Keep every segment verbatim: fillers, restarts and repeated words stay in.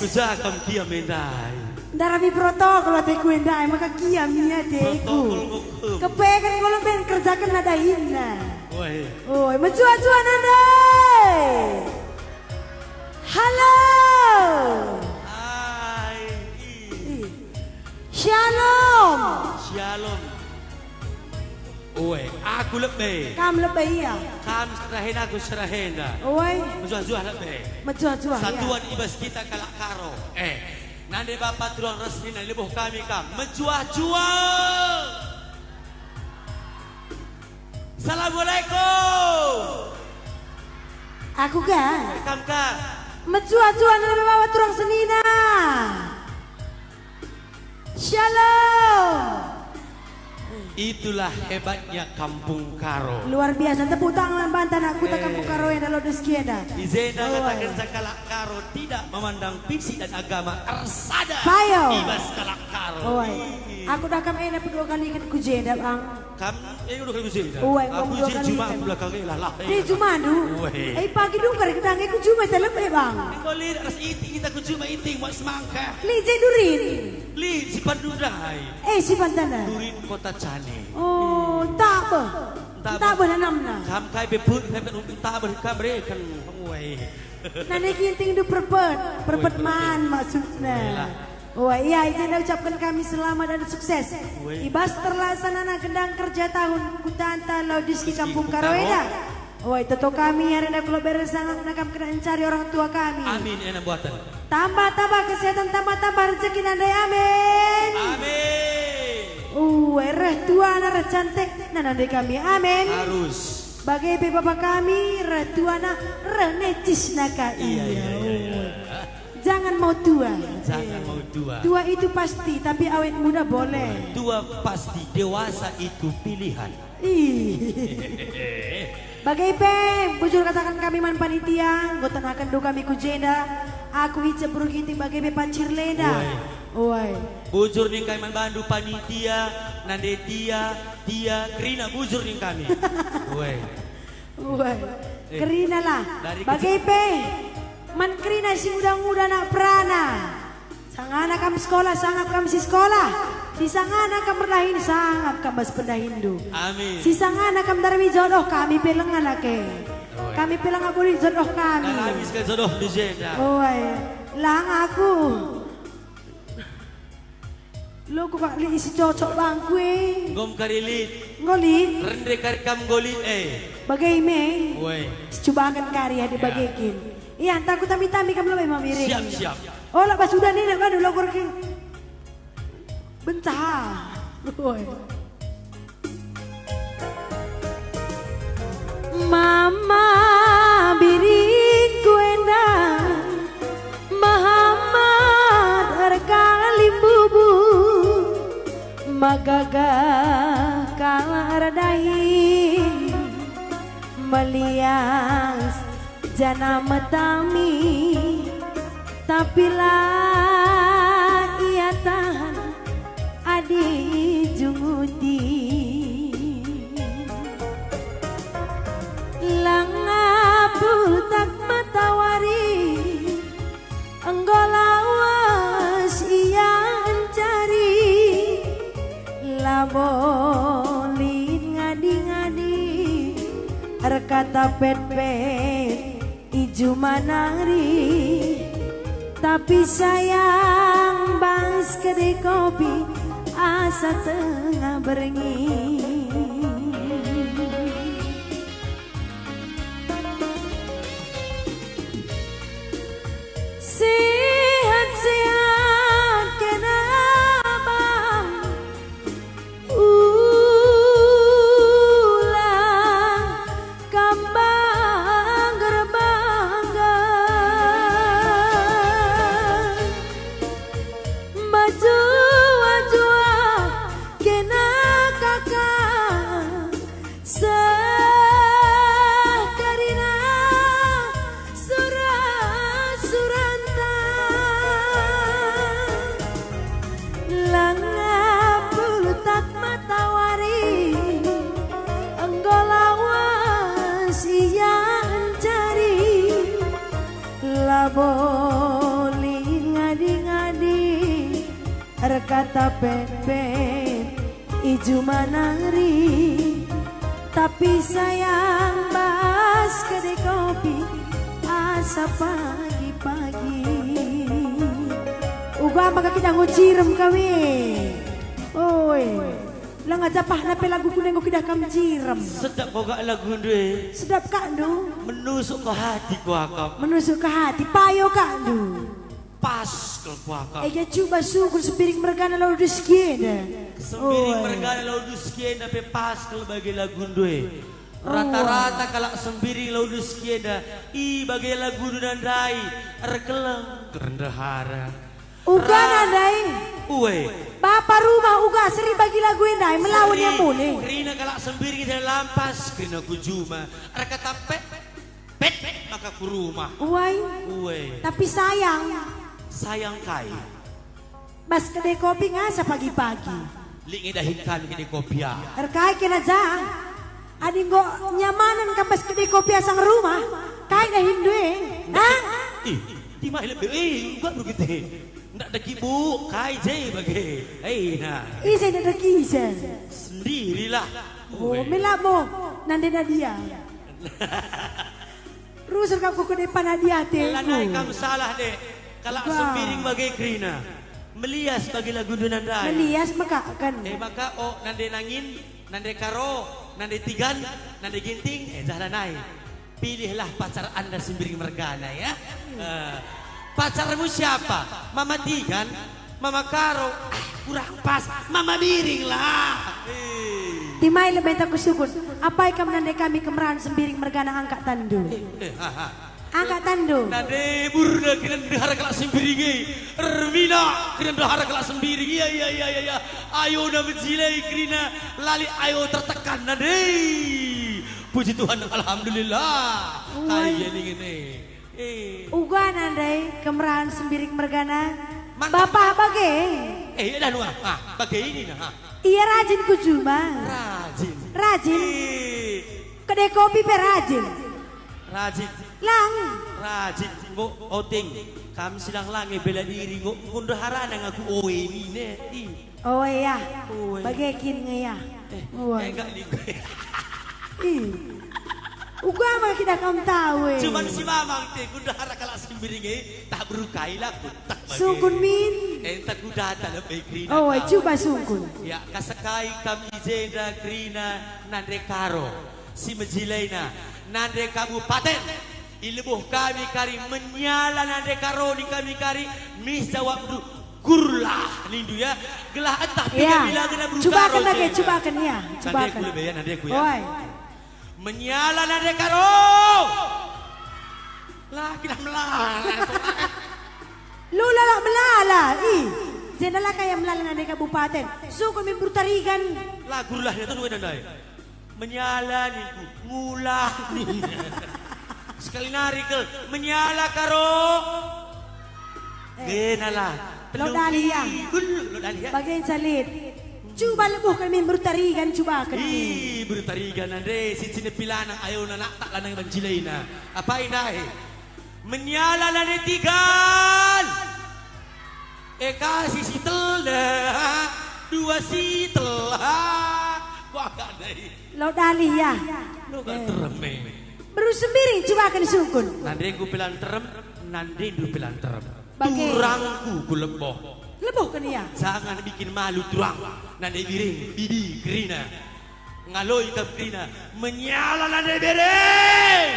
Kerja kam kiam ndai. Ndarami protokol ateku ndai, maka kiam ia ateku. Protokol kok, em. Kepeken kalo ben kerjaken nadahinna. Woi. Woi, mejuah-juah ndai. Halo. Hai. Ih. Shalom. Shalom. Ue, aku lebe. Kam lebe ia. Kam serahen, aku serahenda. Ue. Mejuah-juah lebe. Mejuah-juah, ia. Satuan i bas kita kalak Karo. Eh, nande bapa tulang resmi na leboh kami kam. Mejuah-juah. Assalamualaikum. Aku ka. Kam ka. Mejuah-juah nande bapa tulang senina. Shalom. Itulah hebatnya Kampung Karo. Luar biasa, tepuk tangan banta anak kuta. Eh. Kampung Karo enda, Lodos Kienda. I jenda. Oh, kataken ai. Sekalak Karo tidak memandang fisik dan agama, ersada. Payo. I bas kalak Karo. Oh, ai. Ih. Aku dah kam enda pedua kali ikut ku jenda, Bang. Kam, eh, udah kali ku jenda. Oh, ai, aku dua je kali juma ikut. Aku belakang, eh, lah, lah, eh, je lah. Jumandu. Weh. Eh, pagi dungkar kita nge ku juma telep, eh, Bang. Engko lit ras iting kita ku juma iting, buat semangka. Li je durin. Li, si pandu ndai. Eh, si pantanda. Durin Kota Cane. Oh, tak beh. Tak beh. Tak beh nanamna. Kam kai beput, kai beput, tak beh, kam reken. Woi. Nane kinting du perpet, perpet. Woi, perpet. Man maksudna. Woi lah. Woi, iya, izin ucapkan kami selamat dan sukses. Woi. I bas terlaksanana gendang kerja tahun kutanta Lodos Kienda Kampung Karo enda. Oi, toto kami arenda kula bere sangap nakam kena encari orang tua kami. Amin, ena buatan. Tambah-tambah kesehatan, tambah-tambah rezeki nandai, amin. Amin. Ue, reh tuana, reh cantik, na nandai kami, amin. Harus. Bage pe bapa kami, reh tuana, reh necisna ka. Iya, iya, iya, iya. Ue. Jangan mau tua. Jangan mau tua. Tua itu pasti, tapi awet muda boleh. Tua pasti, dewasa itu pilihan. Ih. Bage pe, bujur kataken kami man panitia, enggo tenaken du kami ku jenda. Aku Ice Beru Ginting, bage pe Pancir Lenda. Woi. Woi. Bujur ning kami man bandu panitia, nande tia, tia, kerina bujur ning kami. Woi. Woi. Eh. Kerina lah. Dari bage pe, man kerina si nguda-nguda anak perana. Sangana kam sekolah, sangap kam si sekolah. Si sangana kam erdahin, sangap kam bas pendahinndu. Amin. Si sangana kam ndarami jodoh, kami pe lenga nake. Oi. Kami pe lenga boli jodoh kami. Ndarami sekali jodoh di jenda. Oi. Lang aku. Lo ku bak lit si cocok bangku e. Nggom kari lit. Enggo lit. Rende kari kam enggo lit e. Bage me. Oi. Sicubaken kari adi. Ya. Bage kin. Iya, ntah ku tami-tami kam lebe mami ring. Siap, siap. Ola bas udah nina bandu lokur king. Bencaha. Woi. Mama biringku enda, Muhammad erkalimbubu, megagah kalak erdahin, melias janah metami, tapi la ia tahan adi junguti. Langa pultak matawari, enggo lawas ia encari, labo lit ngadi-ngadi, erkata pet-pet i juma nari, tapi sayang bas kedai kopi asa tengah berngi. Sehat-sehat kena, Bang. Ulang kambang gerbangga. Mejuah-juah kena kaka. Seh kerina sura-suranta, langa pultak matawari, enggo lawas ia encari, labo lit Erkata pepen i juma nari, tapi sayang bas kedai kopi asa pagi-pagi. Uga maka kita enggo cirem kawe. Oi, langa japahna pe lagu kune enggo kidah kam cirem. Sedap kok gak lagu ndue. Sedap kak ndu. Menusuk ke hati ku akap. Menusuk ke hati, payo kak ndu. Pas kal kuakap. Ega cuba sungkun Sembiring mergana Laudus kienda. Sembiring mergana Laudus kienda pe pas kal bage lagu ndue. Rata-rata kalak Sembiring Laudus kienda i bage lagu ndai erkeleng kerendahara. Uga nandai. Ue. Bapa rumah uga seri bagi lagu ndai melawan ia mule. Kerina kalak Sembiring i lampas kerina ku juma. Erkata pet. Pet, pet maka ku rumah. Uai. Ue. Tapi sayang. Sayang kai. Bas kedai kopi ngasa pagi-pagi. Lit nge dahin kami kedai kopi ah. Erkai kena ja. Adi enggo nyamanen kam bas kedai kopi asang rumah. Kai dahin ndue. Hah? Ih, di mai lebe. Eh, enggak begitu. Ndak deki bu, kai je bage. Eh, nah. Ise ndak deki ise. Sendirilah. Oh, ue. Melabo. Nande Nadia. Rusur kam ku depan hadiah te. Lanai kam salah, Dek. Kalak Sembiring bage kerina. Melias bage lagu ndai nandai. Melias maka kan. Eh, maka o nande nangin, nande karo, nande tigan, nande ginting, eh, jah lanai. Pilihlah pacar Anda Sembiring mergana ya. Eh, pacarmu siapa? Mama tigan? Mama Karo, ah, kurang pas. Mama Biring lah. Eh. Timai lebe enta kusukun. Apai kam nande kami kemerahen Sembiring mergana angkat tandu. Eh, ha, ha. Angkat tandu. Nande burna kena ndehara kalak Sembiring e. Ermina kena ndehara kalak Sembiring. Iya, iya, iya, iya, iya. Ayo na mejilai kerina lali ayo tertekan nande. Puji Tuhan, alhamdulillah. Ue. Kaya ningen e. Eh. Uga nandai kemerahen Sembiring mergana. Mantap. Bapa bage. Eh, dah nuah. Ah, bage ini nah. Ah. Ia rajin ku juma. Rajin. Rajin. Eh. Kedai kopi pe rajin. Rajin. Lang. Rajin. Enggo oting. Kam silang lange bela diri enggo, enggo ndeharana ngaku oe nine. Ih. Oh, iya. Ue. Bage kin nge, ya? Eh, ue. Eh, enggak nih gue. Ih. Uga maka kita kam tahu, eh. Cuman si Mamang te, ku ndehara kalak Sembiring e, tak berukai lah, kutak bage. Sungkun min. Eh, entah ku data lebih kerina. Oh, ue, kam. Cuba sungkun. Ya, kasekai kam i jenda kerina nande Karo. Si mejilaina nande kabupaten. Ilebuh kami kari menyala nande Karo ning kami kari, mis jawabndu, gurlah nindu ya. Gelah entah piga bila gena beru Karo. Cubaken lagi, cubaken ya. Cubaken. Nandeku lebe ya, nandeku ya. Oi. Menyala nande Karo. Lah, kidah melala. Lu lalak melala, ih. Jenda la kaya melala nande kabupaten. Sungkun min beru Tarigan. Lah, gurlah ya, tanu nandai. Menyala ningku, ngulah ning. Sekali nari kal, menyala Karo. Eh, genalah. Lo Dahlia. Bul, lo Dahlia. Bage nca lit. Cuba lebuhken min beru Tarigan, cubaken. Ih, beru Tarigan nande, si cine pilanang, ayo nak tak lanang banjilena. Apai ndai? Menyala nande tigan. Eh, kasih sitel dah. Dua sitel. Ha. Kuakap deh. Lo Dahlia. Lo gak terem, eh. Beru Sembiring, cubaken sungkun. Nandeku pilan terem, nandendu pilan terem. Bage. Turangku ku leboh. Lebohken ia. Jangan bikin malu turang. Nande Biring, bibi, kerina. Ngaloi kam kerina, menyala nande Biring.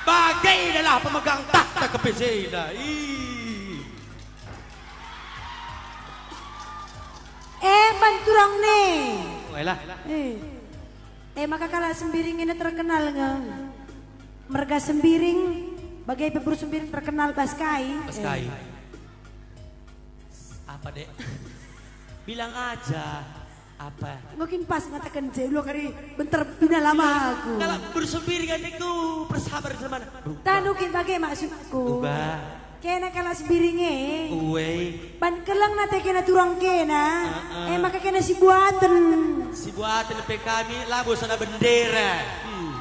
Bage adalah pemegang tahta kepejenda. Ih. Eh, ban turang ne. Welah. Eh. Eh, maka kalak Sembiring ini terkenal nge. Merga Sembiring, bage pe beru Sembiring terkenal bas kai. Bas kai. Eh. Apa, Dek? Bilang aja. Apa? Mungkin pas ngataken je, ulo kari benter bina lama aku. Kalau bersembiri kan niku persabar zaman. Tanu kin bage maksudku. Uga. Kena kalak Sembiring e. Uwe. Ban keleng nate kena turang kena. Heeh. Eh, maka kena si buaten. Si buaten pe kami labo sada bendera. Hmm.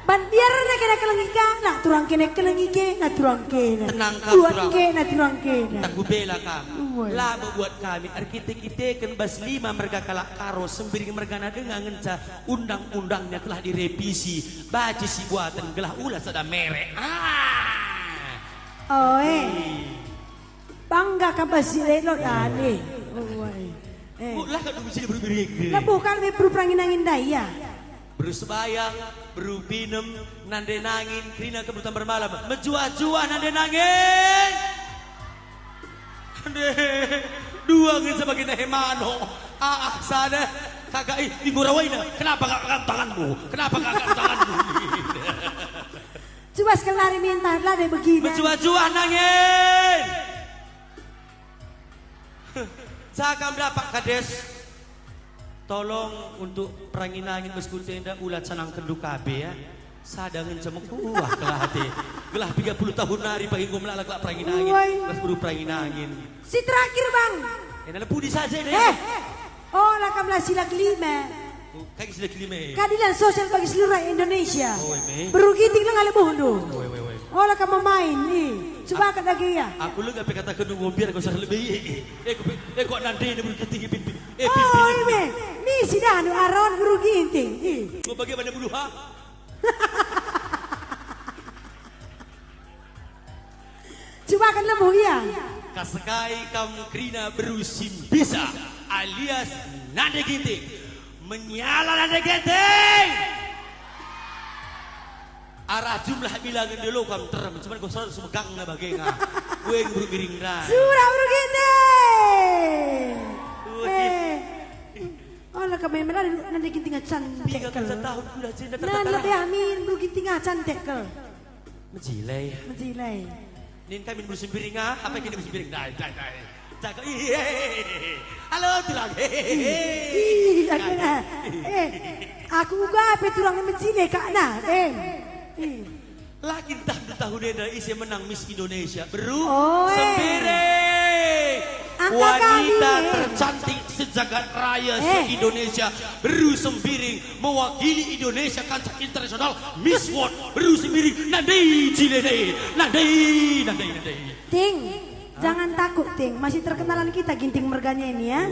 Ban biarna kena kelengi ka, na turang kena kelengi ke, na turang kena. Tenang kam, turang. Buat ke, na turang kena. Tak kubela kam. Labo buat kami erkite-kiteken bas lima merga kalak Karo, Sembiring mergana denga ngenca undang-undangnya telah direvisi, banci sibuaten gelah ula sada merek. Ah! Oe. Bangga kam bas si Lelo, Dani. Oe. Eh. Lah kau dulu sini berbiring. Lebuh kal me beru perangin-angin ndai, ya. Beru Sebayang, beru Pinem, nande nangin, kerina keburu tambar malam. Mejuah-juah nande nangin. Nande, dua ngenca bagi nahe manuk. Ah, ah, sada. Kagak, ih, enggo rawaina. Kenapa gak angkat tanganmu? Kenapa gak angkat tanganmu? Coba sekali minta lah deh begini. Mejuah-juah nangin. Jaga merapak, Kades. Tolong untuk perangin-angin bas kuta enda ula canangkenndu kabe, ya. Sada ngenca mekuah kelah ate. Gelah piga puluh tahun nari pagi enggo melala kelak perangin-angin. Uai. Bas beru perangin-angin. Si terakhir, Bang. Enda pudi saja deh. Eh, ola kam lah sila kelima. Oh, kai sila kelima, eh? Keadilan sosial bagi seluruh rakyat Indonesia. Oh, eme. Beru Ginting langa lebuhndu. Woi, woi, woi. Ola kam memain, ih. Coba kat lagi, ya. Aku lega pe kataken nunggu biar kau sah lebih, eh, eh. Eh, ku pe-, eh, kok nande ini beru Ginting, eh, pin, pin. Eh, pin, pin, oh, pin. Eme. Ni si dah anu aron beru Ginting, ih. Kau bagaimana bulu, ha? Cubaken lebuh ia. Kasekai kam kerina beru Simbisa alias Nande Ginting. Menyala Nande Ginting. Arah jumlah bilangen dulu kam terem, cuman kau selalu semegangna bage nga. Weng beru Biring ndai. Surak beru Ginting. Wih. Eh. Ola kam main melari Nande Ginting cantik kal. Tiga puluh tahun udah cinta. Nah, tertata. Lebih amin beru Ginting cantik kal. Mejile. Mejile. Nin kami beru Sembiring, ah, apa kini beru Sembiring? Dai, dai, dai. Jaga, ih, eh, eh, eh, eh. Halo, tulang. Ih, ih, aku, eh, aku uga pe turang mejile kak nah, eh. Ih. Lagi ntah tahun enda ise menang Miss Indonesia, beru Sembiring. Angka kami, wanita tercantik sejagat raya se-Indonesia, beru Sembiring. Mewakili Indonesia kancah internasional Miss World, beru Sembiring, nande jile nande, nande, nande, nande. Ting, jangan takut, Ting. Masih terkenalan kita Ginting merganya ini, ya.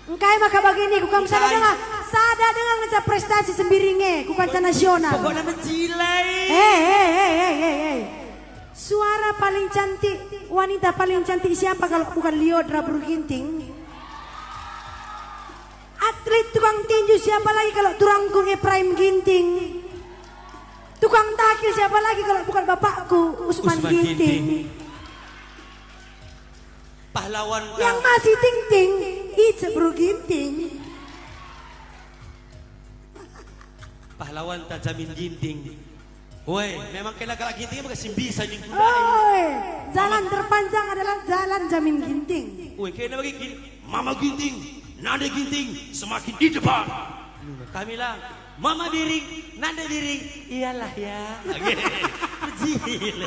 Engkai maka bagini, ku kam sada denga, sada denga ngenca prestasi Sembiring e, ku kancah nasional. Pokokna mejile. Eh, eh, eh, eh, eh, eh. Suara paling cantik, wanita paling cantik siapa kalau bukan Liodra Beru Ginting? Atlet tukang tinju siapa lagi kalau turangku Ephraim Ginting? Tukang takil siapa lagi kalau bukan bapakku Usman Ginting? Pahlawan yang masih ting-ting, Ice Beru Ginting. Pahlawan ta Jamin Ginting. Woi, memang kena kalak Ginting maka Simbisa ning kundai. Oi, jalan terpanjang adalah jalan Jamin Ginting. Woi, kena bagi Gin-, Mama Ginting, Nande Ginting, semakin di depan. Kami lah, Mama Biring, Nande Biring, iyalah ya. Oke. Kecil.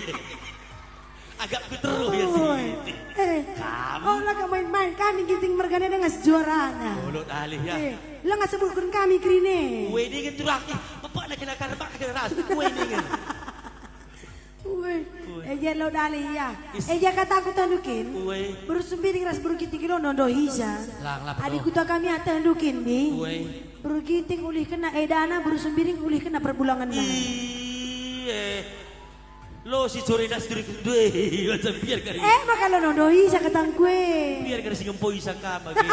Agak kuteruh ya sih. Oi. Eh, kamu. Oh, langa main-main, kami Ginting mergana dengan sejuarana. Mulut alih ya. Eh, langa sebutkan kami kerine. Wedding turaki, pepak nak kena karmak kena ras. Wedding. Woi. Woi. Eh, ya lo dalih ya. Eh, ya kata aku tandukin. Woi. Beru Sembiring ras Beru Ginting lo nondo hija. Lang, lapa. Adi kuta kami atah ndukin, Bi. Woi. Beru Ginting ulih kena edana, Beru Sembiring ulih kena perbulangan. Iye. Lo si core das duri kendue, macam biar kari. Eh, maka lo nondo hija katangku e. Biar kari si ngempoi saka bagi.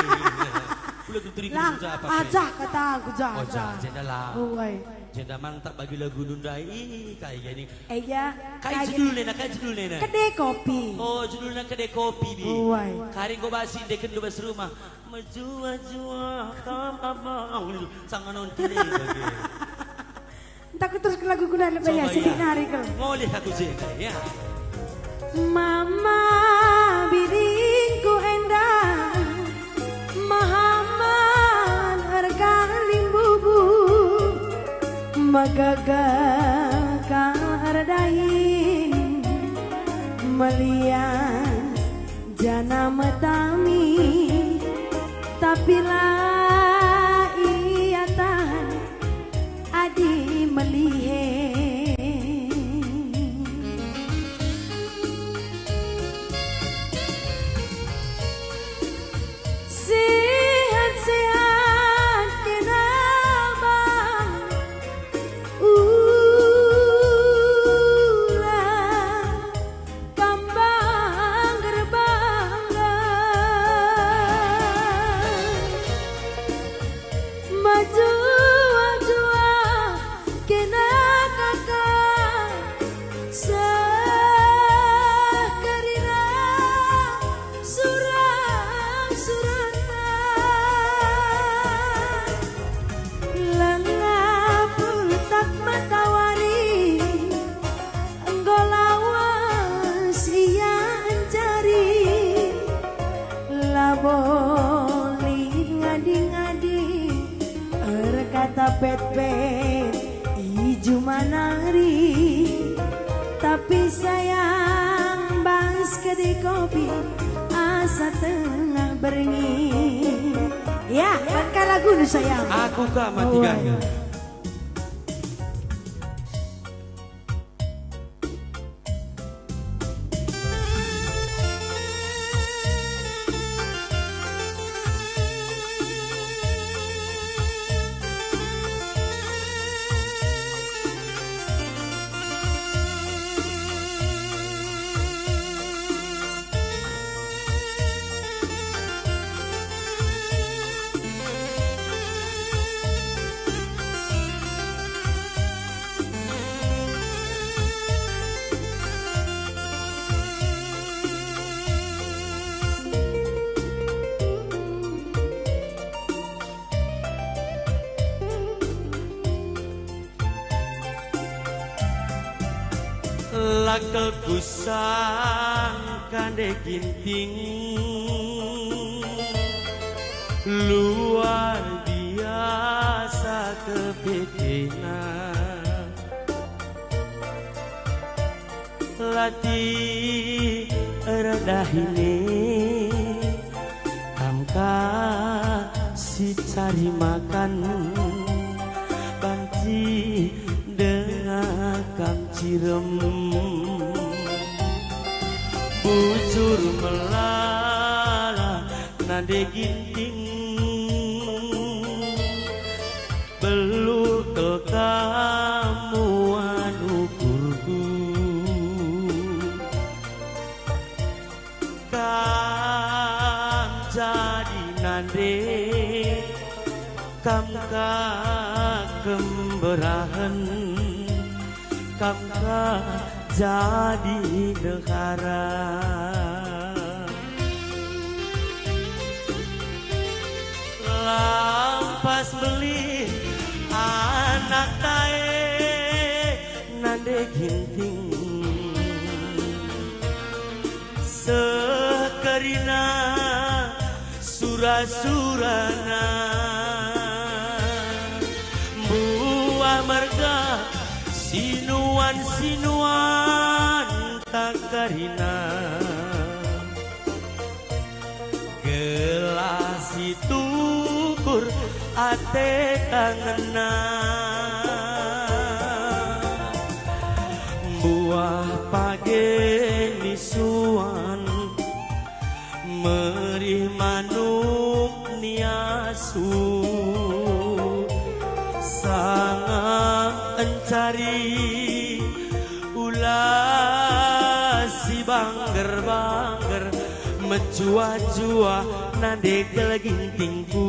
Ulah tuturi. Lang, kerja apa, ajah kata aku, jah, oh, jah, jah. Jenda lah. Uai. Jenda mantap bagi lagu nundai. Ih, kai gini. Eja, kai judulna, kai judulna? Kede Kopi. Oh, judulna Kede Kopi, Bi. Uai. Kari enggo basi ndeken bas rumah. Mejuah-juah kam abang. Sanga non tili bagi. Entah ku terus ke lagu guna lebih ya, coba sedih ya. Nari kal. Ngolih aku je, ya. Mama biringku enda, Mahaman ergaling bubu, megaga ka erdahin, melias jana metami, tapi la ia tahan adi melihe. Manari, tapi sayang bas kede kopi asa tengah berngi. Ya, kan ka lagu nu sayang. Aku ka mati. Oh, gaya. La kel kusangka nande Ginting, luar biasa kepekena. La erdahin e, kam ka si cari makan, banci denga kam cirem. Bujur melala nande Ginting, beluh kel kam muat ukurku. Kam jadi nande, kam ka kemberahen, kam ka jadi ndehara. Lampas mbelin anakta e nande Ginting, seh kerina sura-surana, mbuah merga sinuan-sinuan tak kerina. Gelah si tukur ate tangenna, mbuah page nisuan, merih manuk niasu, sangap encari ulas si bangger-bangger, mejuah-juah nande kel Gintingku.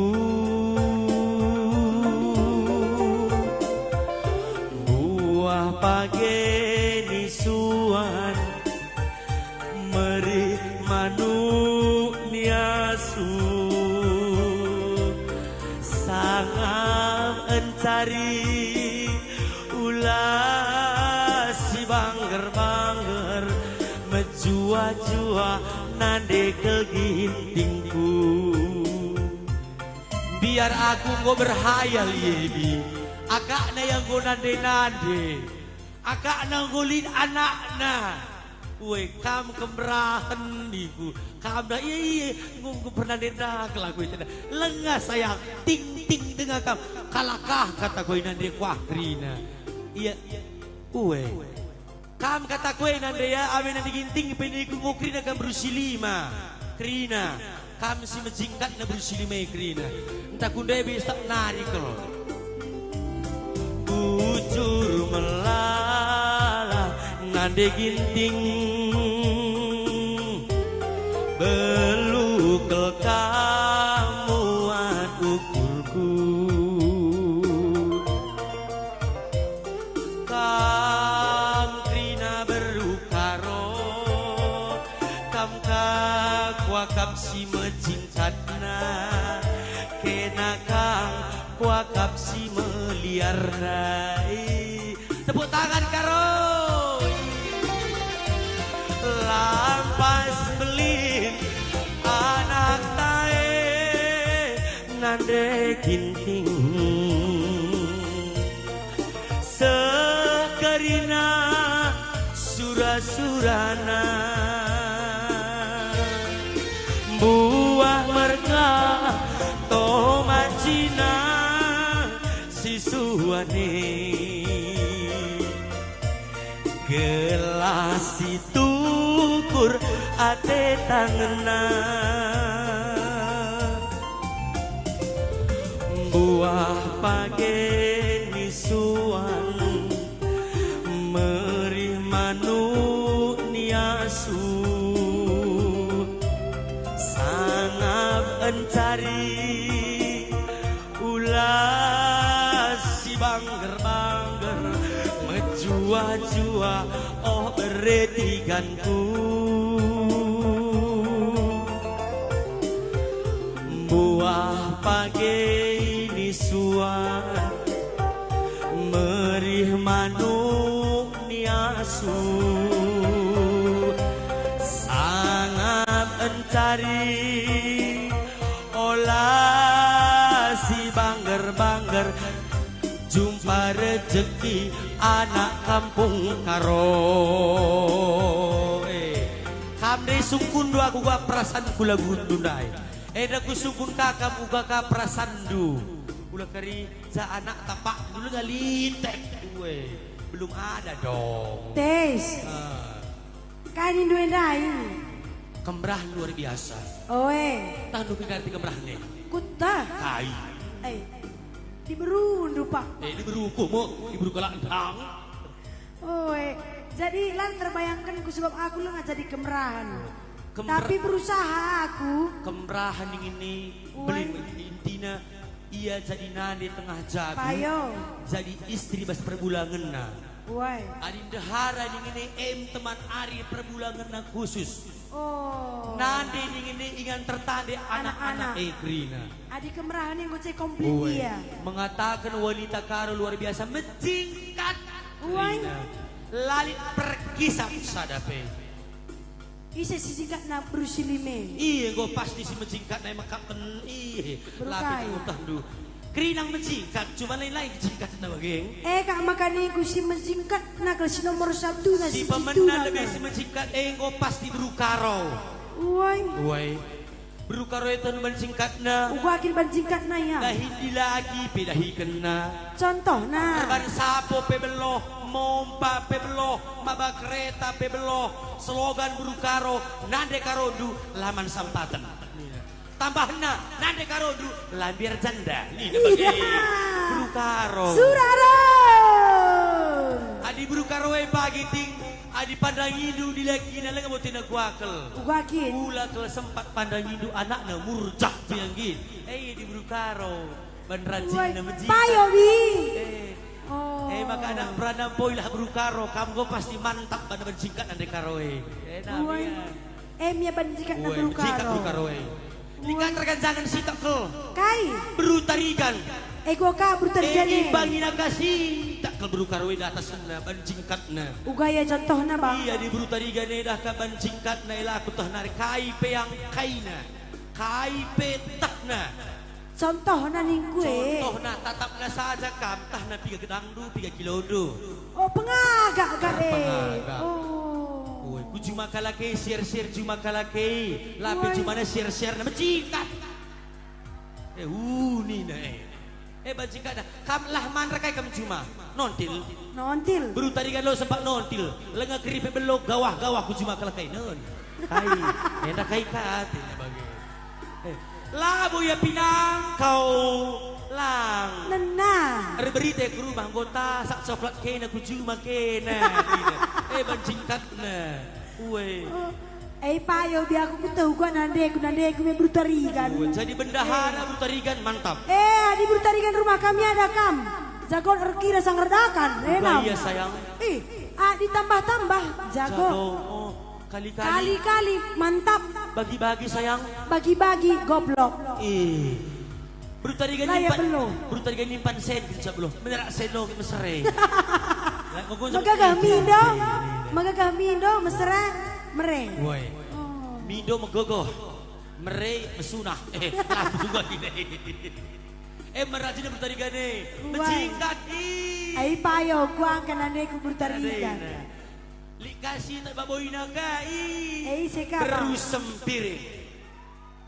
Mbuah page nisuan, merih manuk niasu, sangap encari ulas si bangger-bangger, mejuah-juah nande kel Gintingku. Biar aku enggo berhayal, Yebi. Akakna ia enggo nande-nande. Akakna enggo lit anakna. Ue, kam kemberahen niku. Kam dah, ie, ie, enggo, enggo pernah nande dah kelaku itu dah. Lengah sayang, ting, ting denga kam. Kalakah kata kue nande kuah kerina. Ia, ue. Kam kata kue nande ia, ame nande Ginting pe niku enggo kerina kam beru si lima. Kerina. Kam si mejingkatna beru si lima e kerina. Ntah kundai bisa tak nari kal. Bujur melala nande Ginting, beluh kel kam muat ukurku. Kam kerina beru Karo, kam ka kuakap si mejingkatna, kena kam kuakap si meliarna. Ih, tepuk tangan, Karo. Lampas mbelin anakta e, nande Ginting. Se- Rina sura-surana, buah merga tomancina si suane, gelah si tukur ate tangenna. Buah page ni suan, merih manuk ni asu, sangap encari ulas si bangger-bangger, mejuah-juah, oh, bere tiganku. Buah page ni suan, merih manuk ni asu, sangap encari olah si bangger-bangger, jumpa rejeki anak kampung Karo. Eh, kam ndai sungkunndu aku uga perasanku lagundu ndai. Enda kusungkun ka kam uga ka perasanndu. Ula kari ja anak tapakndu lenga litek. Ue, belum ada dong. Tes. Ah. Kai nindu ndai? Kemerahen luar biasa. Oe. Tah ndu kin arti kemerahen e? Kuta. Kai? Eh, diberundu, Pak. Eh, diberuku mo, diberu kalak ndang. Oe. Jadi, la terbayangkenku sebab aku lenga jadi kemerahen. Kemer- Tapi berusaha aku. Kemerahen ingin ni, Oe. Belin intina. Ia jadi nande tengah jabu, Payo. Jadi istri bas perbulangenna. Wai. Adi ndehara ningini em teman ari perbulangenna khusus. Oh. Nande ningini ingan tertande anak-anak. Anak-anak. E kerina. Adi kemerahen enggo ce komplit Wai. Ia. Mengatakan wanita Karo luar biasa mejingkat Wai. Kerina. Lalit perkisah sada pe. Ise si jingkatna beru si lime? Iya, enggo pasti si mejingkatna e mekapken, iya. Beru Lape kai? Kengutahndu. Kerinang mejingkat, cuma lain-lain jingkatna bage. Eh, kak, maka niku si mejingkatna kal si nomor satuna, si pemena lebe si mejingkat, eh, enggo pasti beru Karo. Uai. Uai. Beru Karo e tah ban jingkatna. Uga kin ban jingkatna, ya. Dahin dilaki pe dahikenna. Contohna. Erban sapo pe beloh, mompa pe beloh, maba kereta pe beloh. Slogan beru Karo, nande Karondu, la man sampaten. Tambahna, nande Karondu, la mbiar janda. Nina bage. Iya. Beru Karo. Suraron. Adi beru Karo e pagi ting, adi pandangindu dilakina langa botena kuakel. Uga kin. Ula kal sempat pandangindu anakna murjah biang gin. Eh, di beru Karo. Ban rajinna Uai, mejingkat. Payo, Bi. Eh. Oh. Eh, maka anak perana mpoilah beru Karo, kam enggo pasti mantap bana ban jingkat nande Karo e. Eh, nah, Uai. Biar. Eh, mia ban jingkatna Uai, beru jingkat Karo. Beru Karo e. Uai. Lingkat terganjangan si tak kel. Kai? Beru Tarigan. Eh, gua ka beru Tarigan Eh, e. Imbangi naga si tak kel beru Karo e datasna ban jingkatna. Uga ia contohna, Bang. Iya, di beru Tarigan e dah ka ban jingkatna, ela aku teh nari kai pe angkaina. Kai pe tehna. Contohna ningku e. Contohna, tatapna saja kam, tah na piga gedangndu, piga kilondu. Oh, pengagak kak e. Pengagak. Oh. Oi, ku juma kalak e, siar-siar juma kalak e. Lape Oi. Jumana siar-siarna mejingkat. Eh, unina e. Eh, bajingkatna. Kam lah man rekai kam juma. Nontil. Nontil. Beru Tarigan lo sempat nontil. Lenga keripe belo gawah-gawah ku juma kalak e. Non. Kai, enda kai ka atina bage. Eh, labo ia pinang kau lang. Nena. Erberita ku rumah anggota, sak coklat kena ku juma kena. Eh, ban jingkatna. Ue. Oh, eh, payo, bi aku kuteh uga nandeku, nandeku me beru Tarigan. Ue, jadi bendahara beru Tarigan, mantap. Eh, adi beru Tarigan rumah kami ada kam. Jagon erkira sang erdakan, eh, Uga nam. Iya, sayang. Ih, adi tambah-tambah, jago. Jago, oh. Kali-kali. Kali-kali, mantap. Bagi-bagi, sayang. Bagi-bagi, goblok. Eh. Beru Tarigan Lah, ya, nimpan, belum. Beru Tarigan nimpan sen, insya Allah. Menerak sen lo, mesere. Lah, kok gua Megagah sampai mindo, sen. Megagah mindo, mesere, mere. Woi. Oh. Mindo megogoh. Mere, mesunah. Eh, lagu gua gini. Eh, merajin beru Tarigan e. Woi. Mejingkat, ih. Ai payo kuangka nandeku bertariga. Lit ka si tak baboina ka i. Eh, ise ka, Bang? Beru Sembiring.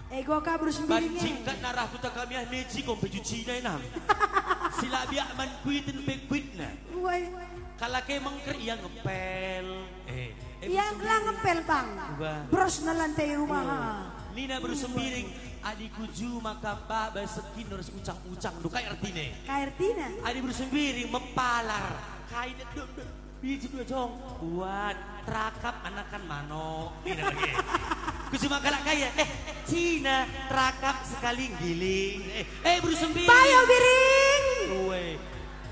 Eh, gua ka Beru Sembiring, eh. Banjing kat narah kuta kami ah meji kom pejucina enam. Sila biak man kuiten pe kuitna. Uai. Kalak e mengker ia ngepel. Eh, eh, Ia Beru Sembiring. Ngepel, Bang. Uga. Bros na lantai rumah, ha. Nina Beru Sembiring, adi ku juma kam baba sekin ras ucang-ucang, duh, kai ertina? Kai ertina? Adi Beru Sembiring mepalar, kai de-, de-, de-, biji dua jong, buat, terakap anakan manuk, nina bage. Ku juma kalak kai, eh, Cina, terakap sekali giling. Eh, eh, Beru Sembiring. Payo Biring. Ue.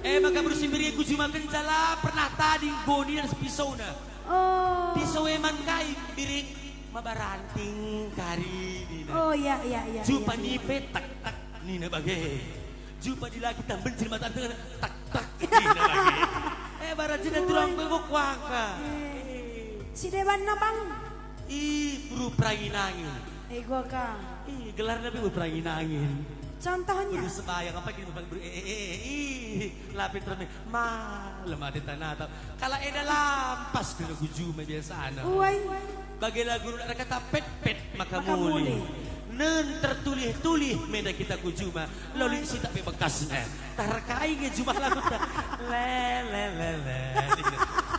Eh, maka Beru Sembiring ku juma kenca la pernah tading goni dan sepisona. Oh. Pisau eman kai, Biring, maba ranting kari, nina. Oh, iya, iya, iya, Jumpa iya, iya. Nipe, tak, tak, nina bage. Jumpa dilaki tamben jelma tangan, tak, tak, nina bage. Eh, bara jenda turang kue kuangka. Eh, si debanna, Bang? Ih, Beru Perangin-angin. Eh, gua ka. Ih, gelarna pe Beru Perangin-angin. Contohnya? Beru Sebayang, apa gini, Bang? Beru, eh, eh, eh, eh, ih, lapit rame. Malem ate tanata. Kalak enda lampas kena ku juma biasana. Uai. Bage lagu nak kata pet-pet maka Maka muli. Muli. Nen tertulih-tulih menda kita ku juma. Loli sitak pe bekasna. Tarkai nge juma lagu ta. Le, le, le, le.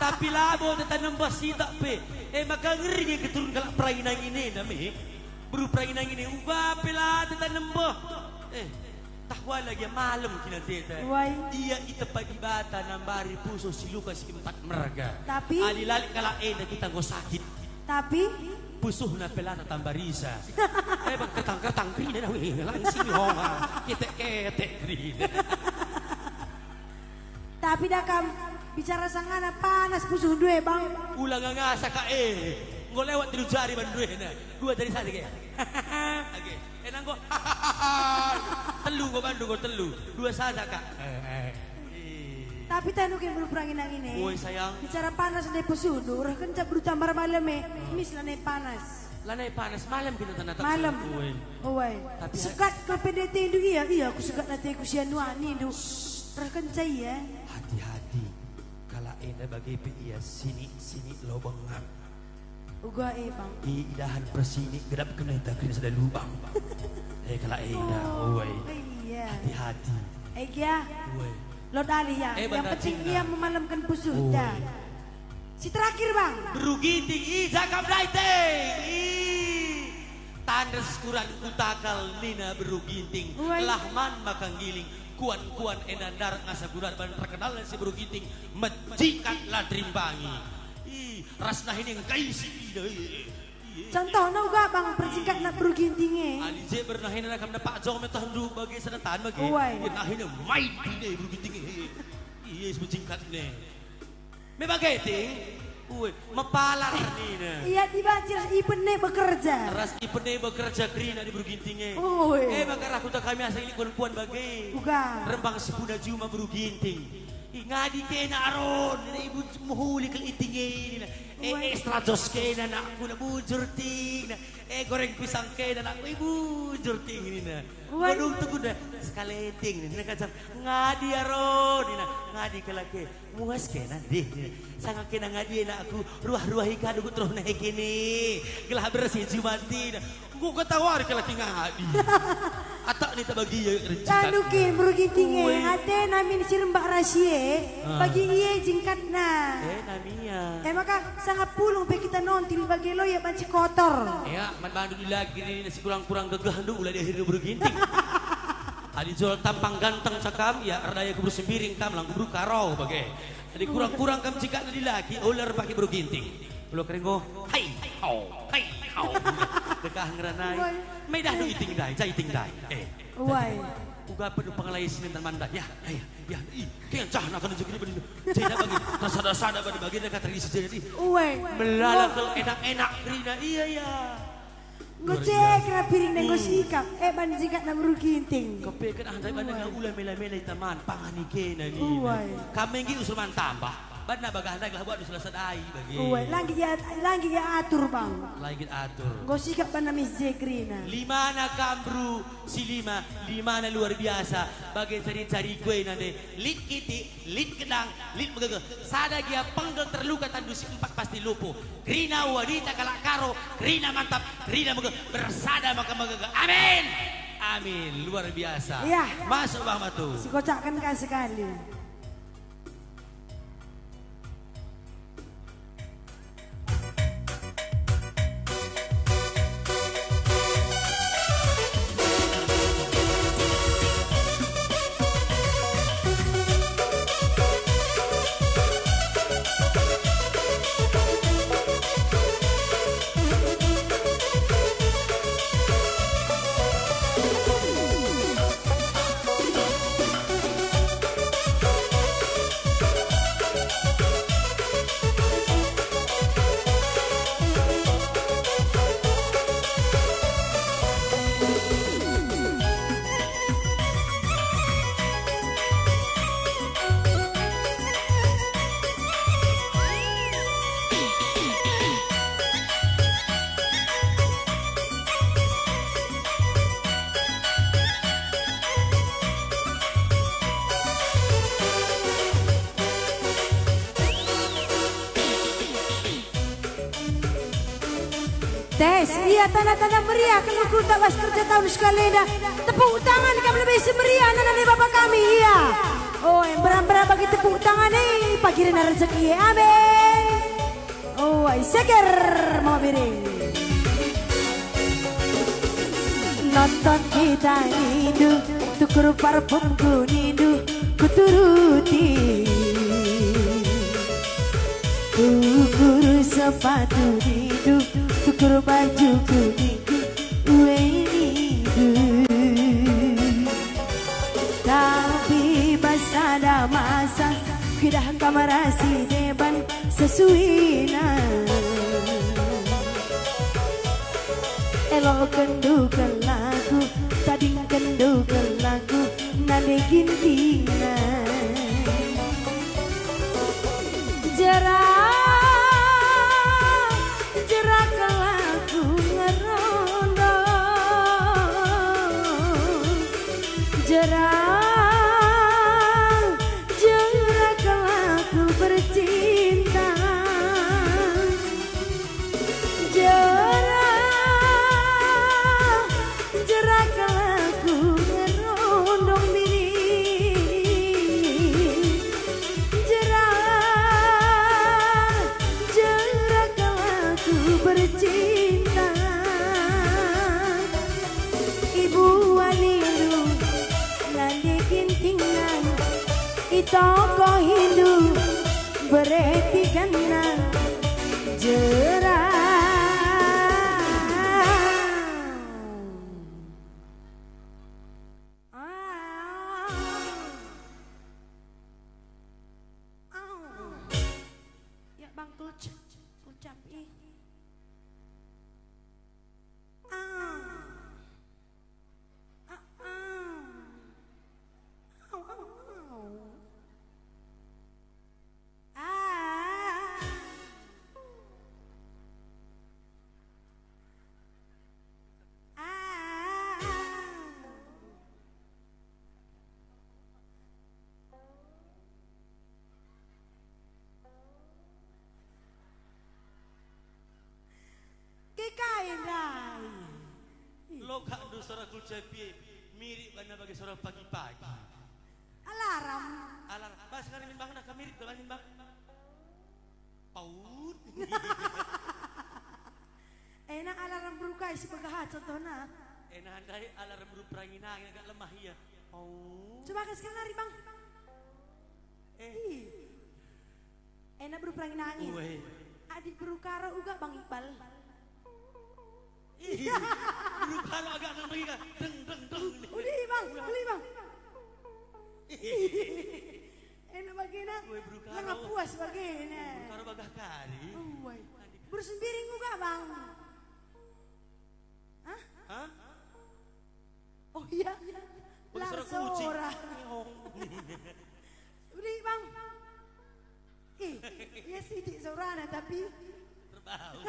Tapi labo teta nembah sitak pe. Eh, maka ngeri nge keturun kalak Perangin-angin enda me. Beru Perangin-angin e, uga pe la teta nembah. Eh, Tah wala gia malem kin ateta. Wai. Ia itepa Dibata nambari pusuh si luka si empat merga. Tapi adi la lit kalak enda kita enggo sakit. Tapi pusuhna pe la tatamba risa. Eh, bang, kertang-kertang kerina, weh, langsing honga. Ketek-ketek kerina. Tapi da kam bicara sangana panas pusuh ndue, Bang. Ula ngangasa ka, eh. Enggo lewat telu jari bandu ena. Dua jari saja, ge. Age. Eh, nanggo. Telu enggo bandu, enggo telu. Dua saja, Kak. Eh, eh. Ih. Tapi tanu kin Beru Perangin-angin e. Woi, sayang. Bicara panas ndai pusuhndu, reh kenca beru tambar malem e. Hmm. Mis lanai panas. Lanai panas, malem kita tanah tak Malem. Woi. Woi. Tapi segat kal pe ndetendu ia, ia ku segat ateku si anu anindu. Reh kenca ia. Hati-hati. Kalak enda bage pe ia sinik-sinik lobengan. Uga e, Bang. I, idahan persinik gedap kena ita kerina sada lubang. Eh, kalak enda, Oh, oi. Iya. Hati-hati. Eh, gia. Oi. Lo dali ya. Eh, Yang benar penting cina. Ia memalemkan pusuh Oi. Dah. Si terakhir, Bang. Beru Ginting, i, jagam daite. I. Tandes kuran kutakal nina Beru Ginting. Oi. Lah man maka nggiling. Kuan-kuan enda ndarat ngasa kuran ban terkenal si Beru Ginting. Mejikat la terimbangi. I. Ras nahina engkai si ida, eh, eh, eh. Contohna uga, Bang, perjingkatna Beru Ginting e. Ali je bernahina kam dapak jong me toh ndu bage sada tan bage. Uai. Ia nahina main bine Beru Ginting e. Iya, perjingkatna. Me bage ting. Uai, mepalar nina. Ia dibaci ras ipene bekerja. Ras ipene bekerja kerina di Beru Ginting e. Uai. Eh, maka rah kuta kami asa ilik kuan-kuan bage. Uga. Rembang sepuna juma Beru Ginting. Ih, ngadi kena Aron, nina ibu mehuli kal iting e, nina. Eh, Wah. Extra jos kena nakku, na bujur ting, nina. Eh, goreng pisang kena nakku, eh, bujur ting, nina. Wah. Waduh, tuh kuda, sekali ting, nina kacang. Ngadi Aron, nina. Ngadi kalak e, muas kena, deh, nina. Sanga kena ngadi nakku, ruah-ruahi kadu ku terus naik ini. Gelah bersih jumati, nina. Enggo kata wari kalak ngadi. Atak ni tak bagi ya rencana. Tanu kin Beru Ginting e, Ue. Ate namin si rembak rasi e, Ah. Bagi ia jingkatna. Eh, namia. E maka sanga pulung pe kita nontil bage lo ia banci kotor. Ya, man bandu dilaki ni si kurang-kurang gegeh ndu ula di akhir Beru Ginting. Adi jol tampang ganteng cakam, ya erdaya ku Beru Sembiring kam lang ku Beru Karo bage. Adi kurang-kurang kam jingkatna dilaki, ular bagi Beru Ginting. Ulo kering go, hai, hau, hai, hau. Dekah ngeranai. Woi. Maidah do iting ndai, ja iting ndai. Eh. Woi. Uga pedu pengelai sini dan mandai. Ya, ya, ya, ya. Ih, kencahna kena jegeri bagi. Jeda bagi. Rasada-sada bagi, bagi dekah terisi jadi. Woi. Melala Woi. Kal enak-enak kerina. Iya, iya. Luar Ngocek biasa. Kena piring dan Hmm. Nggo sikap. Eh, ban jingkatna Beru Ginting. Kepeken ah, ndai bana Woi. Ula mela-mela itaman. Pangan ikena ni. Woi. Kami nggi usurman tambah. Banna bagahna gelah buatndu salah sadai bage. Uwe, langgi ia, langgi ia atur, Bang. Langgi atur. Enggo sikap banna Miss J kerina. Limana kam, Bru, si lima, limana luar biasa. Bage cari-cari kue nande, lit kitik, lit gedang, lit megegeh. Sada gia penggel terluka tandu si empat pasti lupu. Kerina wanita kalak Karo, kerina mantap, kerina megegeh, bersada maka megegeh. Amin. Amin. Luar biasa. Iya. Masuk, Bang Matu. Sikocakkenka sekali. Tes, ia tanda-tanda meriah kal ukurta bas kerja tahun sekali enda. Tepuk tangan kami lebih semeriah nana ni Bapa kami, ia. Oi, mberang-mberang bagi tepuk tangan, eh, pagi rena rezeki, amin. Oi, seger, Mama Biring. Nonton kita nindu, tukur parfumku nindu, kuturuti. Tukur sepatu nindu, tukur bajuku nindu, ue nindu. Tapi bas sada masa, kuidah kam ras si deban sesuina. Elokenndu kal aku, tadingkenndu kal aku, nande gintingna. Jera, jera kal aku ngerondong. Jera, jera kal aku bercinta. Jera, jera kal aku ngerondong bini. Jera, jera kal aku bercinta. Ibu wanindu, nande gintingna, itokohindu, beretikanna, jera. Ya, Bang, kucap, kucap, ih. Ah. Ah, ah. Au, au, au. Ah. Ah. Ke kai ndai? Lokakndu sora kulcapi e, mirip banna bage sora pagi-pagi. Alarm. Alarm. Bas kari min bangna ka mirip dalan min bang. Paut. Ena alarm beru kai si begah contohna? Ena ndai alarm beru perangi nangin agak lemah ia. Paut. Coba ke sekali nari, Bang. Eh. Ih. Ena beru perangi nangin. Uwe. Adik beru Karo uga, Bang Iqbal. Ih, beru Karo agak nang bagi kan. Deng, deng, deng. Uli, Bang, uli, Bang. Ih. Ena bagena. Uwe, beru Karo. Langa puas bagena. Beru Karo bagah kari. Uwe. Beru Sembiring uga, Bang. Hah? Hah? Oh iya. Bagi suara kucing. Uli, Bang. Ia sitik sorana tapi erbau.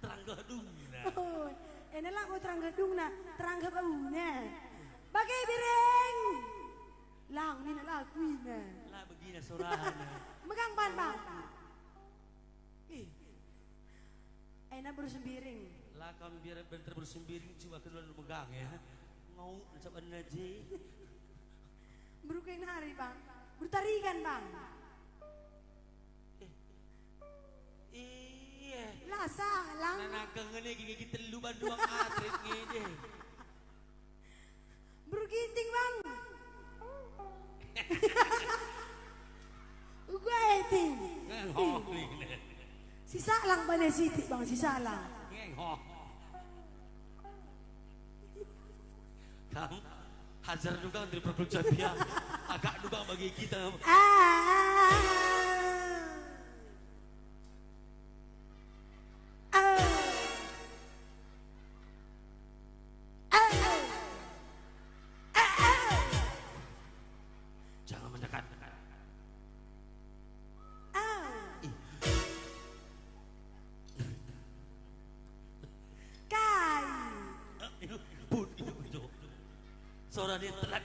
Terang gedungna. Oh, ena lako terang gedungna, terang bauna. Bage Biring. Lang nina lakuina. La begina sorana. Megang ban, Bang. Ih. Ena beru Sembiring. La kam biar bentar beru Sembiring, coba kedua megang ya. Ngau ncap ena je. Beru Kainari, Bang. Beru Tarigan, Bang. Eh. Iya. La salang. Nah, nangkeng ngene gigi telu ban duang atret ngene. Beru Ginting, Bang. Uga eting. Ngeng ho. Si salang bale sitik, Bang, si salang. Ngeng ho. Kam hajar juga dari perpeluncuran dia. Agak juga bagi kita. Ah. Ah. Ah. Ah. Ah. Jangan mendekat. Ah. Ih. Kai. Eh, itu, pun, itu, itu. Suara dia telat.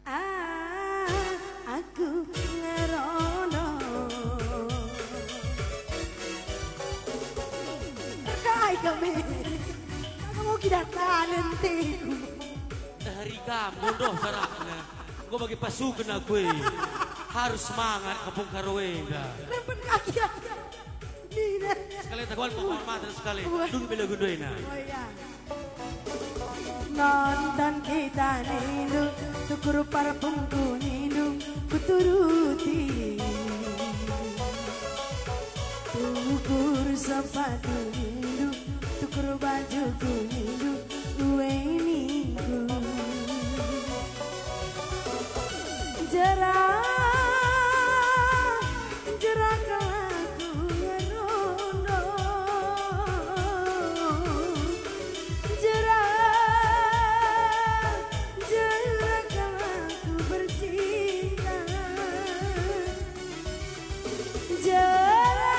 Ah, aku ngerono. Kai kami. Aku mau kidah talentiku. Dari kamu doh sarakna. Enggo bagi pasuken aku e. Harus semangat kampung Karo enda. Rempen kaki aku. Nina. Sekali takuan penghormatan sekali. Wah. Dun bela gundoina. Oh iya. Nonton kita nindu, tukur parfumku nindu, kuturuti. Tukur sepatu nindu, tukur bajuku nindu, uwe ningku. Jera, jera kelaku ngerondo. Jera, jera kelaku bercinta. Jera,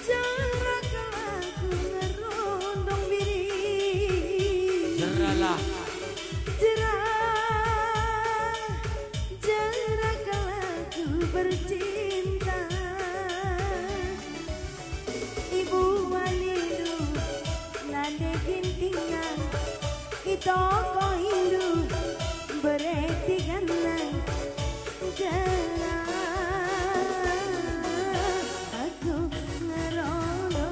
jera kelaku ngerondong biri. Jeralah. Jera, jera kelaku bercinta. Ibu walindu nande Gintingan, itoko indu bereti ganang. Jera aku ngerono.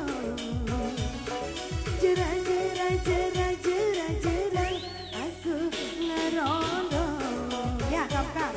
Jera, jera, jera, jera, jera, aku ngerono. Ya, kam, kam.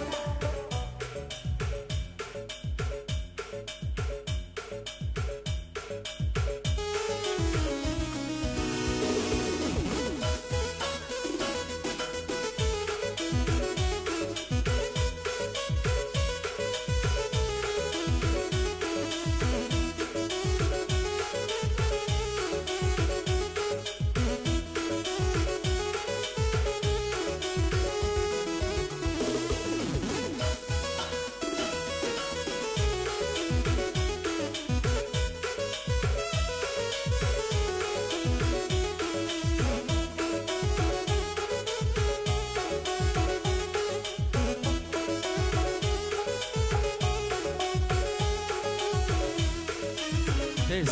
Yes.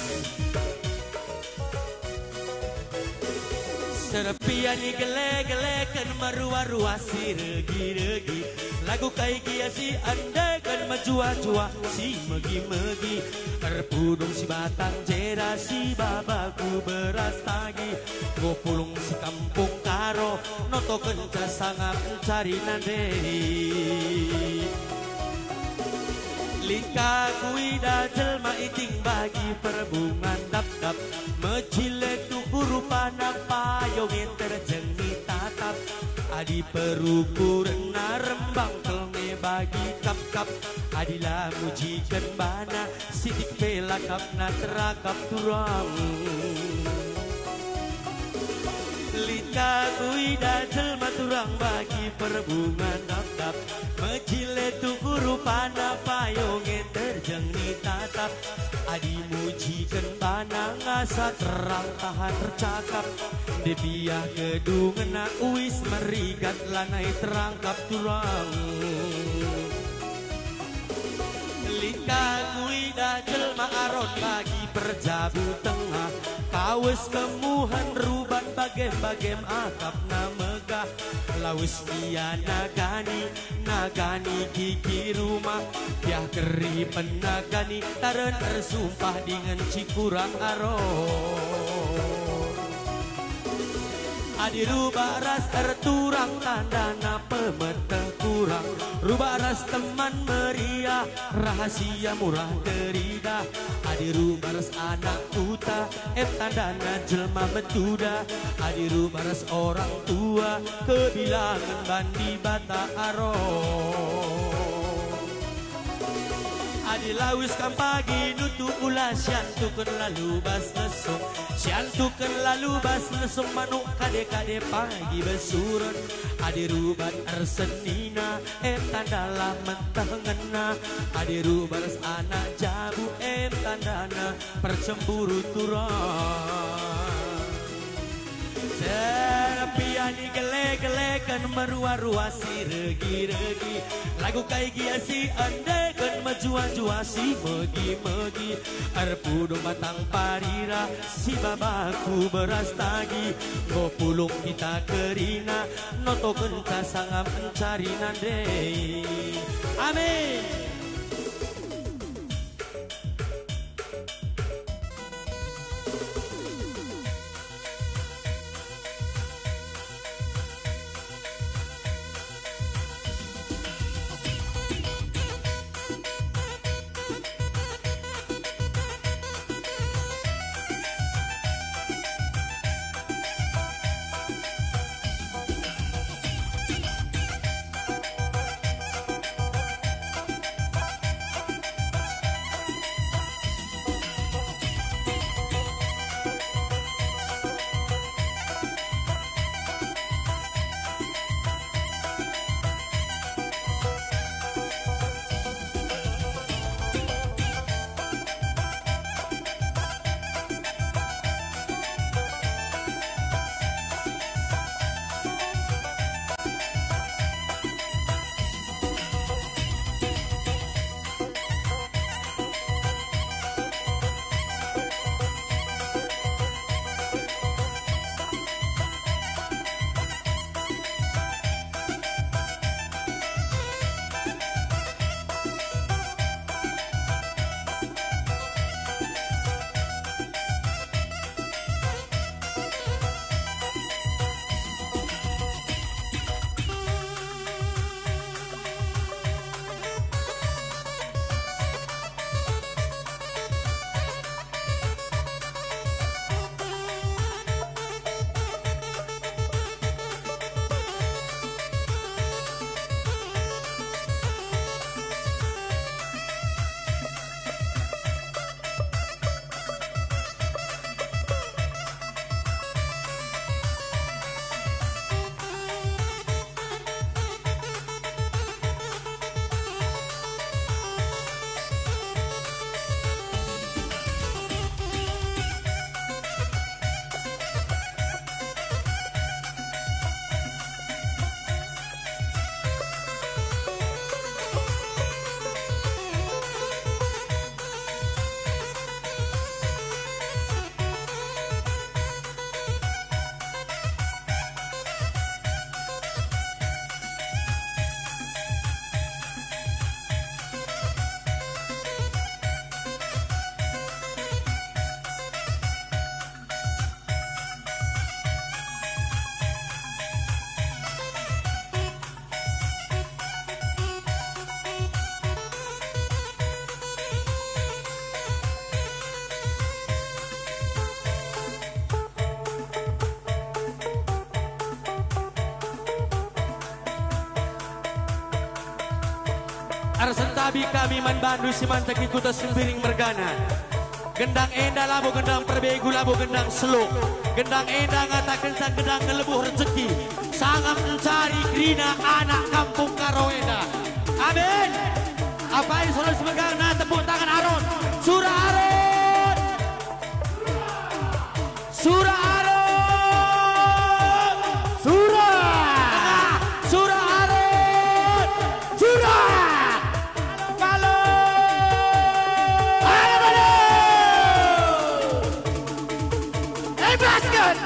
Serpian igele-geleken, merua-rua si regi-regi, lagu kai gia si endeken, mejuah-juah si megi-megi, erpudung si batang jera, si babaku beras tagi, nggo pulung si kampung Karo, notokenca sangap ncari nande. Lit ka kuidah jelma iting bagi perbungan dap-dap, mejile tukur rupana payung e terjengi tatap. Adi perukurenna rembang kelme bagi kap-kap, adi la mujiken bana sitik pe lakapna terakap turang. Lit ka kuidah jelma turang bagi perbungan rap-rap. Mejile tuhu rupana payung e terjeng ni tatap. Adi mujiken bana ngasa terang tahan ercakap. Ndebiah kedungenna uis merigat lanai terangkap turang. Lit ka kuidah jelma Aron bagi perjabu tengah. Kawes kemuhen ruban bagem-bagem akapna megah. Lawes ia nagani, nagani kiki rumah. Piah keripen nagani, taren ersumpah dingen cikurang Aron. Adi rubah ras erturang tandana pemeteh kurang. Rubah ras teman meriah, rahasia murah teridah. Adi rubah ras anak kuta, em tandana jelma metuda. Adi rubah ras orang tua, kebilangen ban Dibata Aron. Adi lawes kam pagi nutu ula siantuken lalu bas lesung. Siantuken lalu bas lesung manuk kade-kade pagi besuren. Adi rubat ersenina, em tandalah meteh ngena. Adi rubat ras anak jabu, em tandana percemburu turang. Serpiani gele-geleken merua-rua si regi-regi. Lagu kai gia si endeken mejua-jua si megi-megi. Erpudung batang parira si babaku beras tagi. Enggo pulung kita kerina notokenca sangap encari nande. Amin. Ersentabi kami man bandu si manteki kuta Sembiring mergana. Gendang enda labo gendang perbegu, labo gendang seluk. Gendang enda ngatakenca gendang ngelebuh rejeki. Sangap ncari kerina anak kampung Karo enda. Amin. Apai selalu semegang, nah, tepuk tangan Aron. Sura Aron. Sura Aron. Sura. Tengah. Sura Aron. Sura. Palo, palo. Palo, palo. Embasken.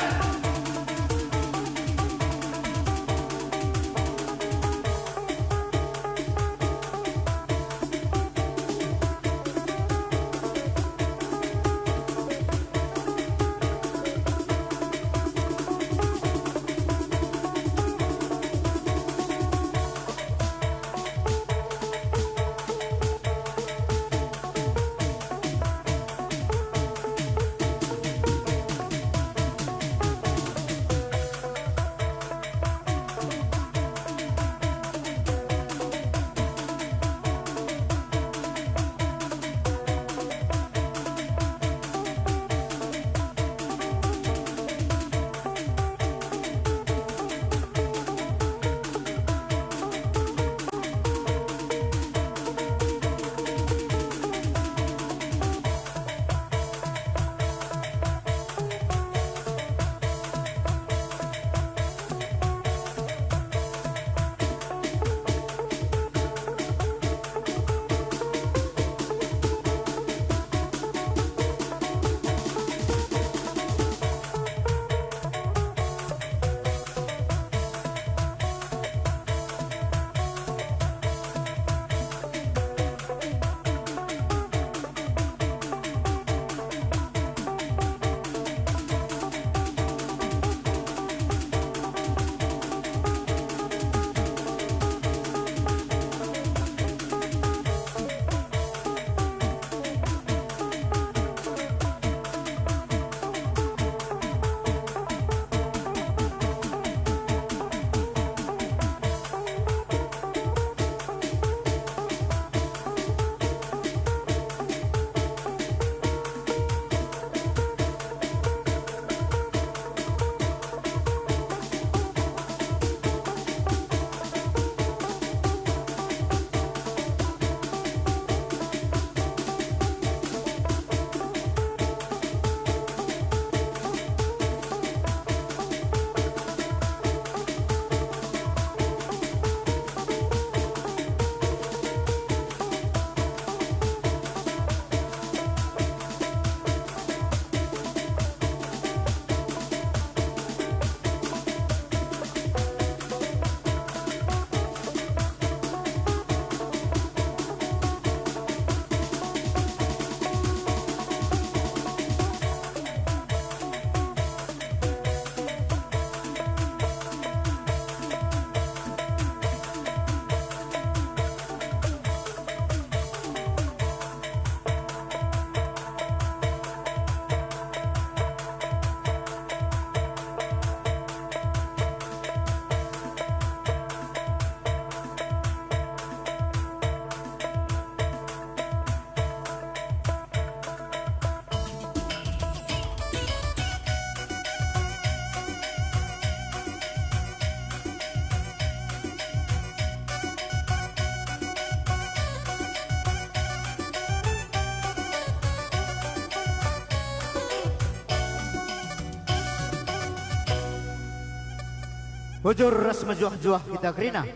Bujur ras mejuah-juah kita kerina.